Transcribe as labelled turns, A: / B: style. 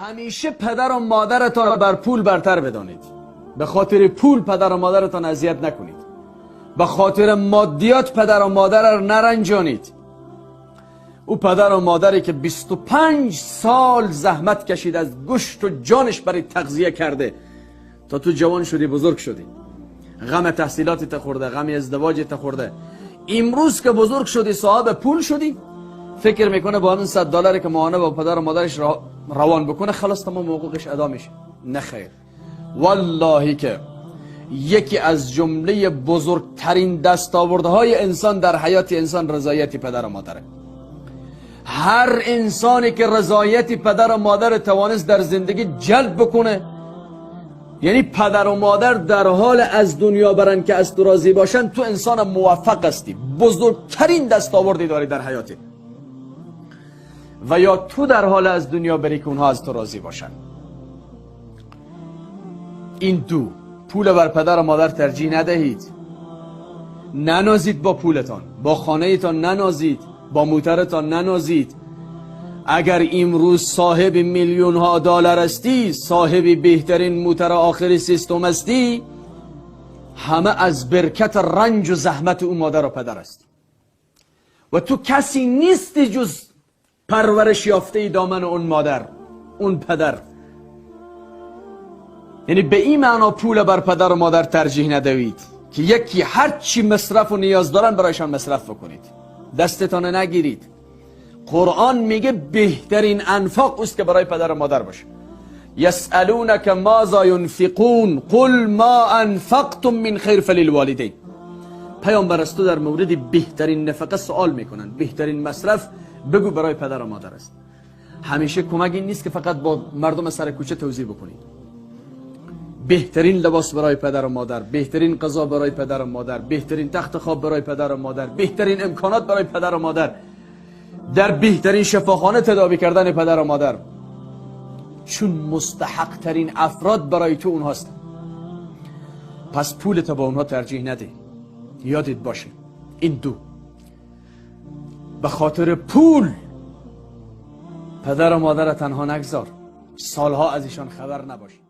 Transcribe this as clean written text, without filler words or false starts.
A: همیشه پدر و مادرتان را بر پول برتر بدانید. به خاطر پول پدر و مادرتان اذیت نکنید. به خاطر مادیات پدر و مادر را نرنجانید. او پدر و مادری که 25 سال زحمت کشید، از گوشت و جانش برای تغذیه کرده تا تو جوان شدی، بزرگ شدی، غم تحصیلات ته خورده، غم ازدواج ته خورده. امروز که بزرگ شدی، صاحب پول شدی، فکر میکنه با اون $100 که ماهانه با پدر و مادرش روان بکنه خلاص تمام حقوقش ادا میشه. نه خیر، والله که یکی از جمله بزرگترین دستاوردهای انسان در حیات انسان رضایت پدر و مادره. هر انسانی که رضایت پدر و مادر توانست در زندگی جلب بکنه، یعنی پدر و مادر در حال از دنیا برن که از تو راضی باشن، تو انسان موفق هستی، بزرگترین دستاوردی داری در حیاتت. و یا تو در حال از دنیا بری که اونها از تو راضی باشن. این دو، پول بر پدر و مادر ترجیح ندهید. ننازید با پولتان، با خانهتان ننازید، با موترتان ننازید. اگر امروز صاحب میلیون ها دلار هستی، صاحب بهترین موتر آخری سیستم هستی، همه از برکت رنج و زحمت او مادر و پدر است. و تو کسی نیستی جز پرورش یافته دامن اون مادر، اون پدر. یعنی به این معنا پول بر پدر و مادر ترجیح ندهید که یکی هر چی مصرف و نیاز دارن برایشان مصرف بکنید، دستتان نگیرید. قرآن میگه بهترین انفاق اوست که برای پدر و مادر باشه. یسألونک ماذا ینفقون قل ما انفقتم من خیر فللوالدین. پیامبر از تو در مورد بهترین نفقه سوال میکنن، بهترین مصرف بگو برای پدر و مادر است. همیشه کمک این نیست که فقط با مردم سر کوچه توزیع بکنید. بهترین لباس برای پدر و مادر، بهترین غذا برای پدر و مادر، بهترین تخت خواب برای پدر و مادر، بهترین امکانات برای پدر و مادر، در بهترین شفاخانه تداوی کردن پدر و مادر، چون مستحق ترین افراد برای تو اونهاست. پس پولت با اونها ترجیح نده. یادت باشه این دو، به خاطر پول پدر و مادر تنها نگذار، سالها از ایشان خبر نباش.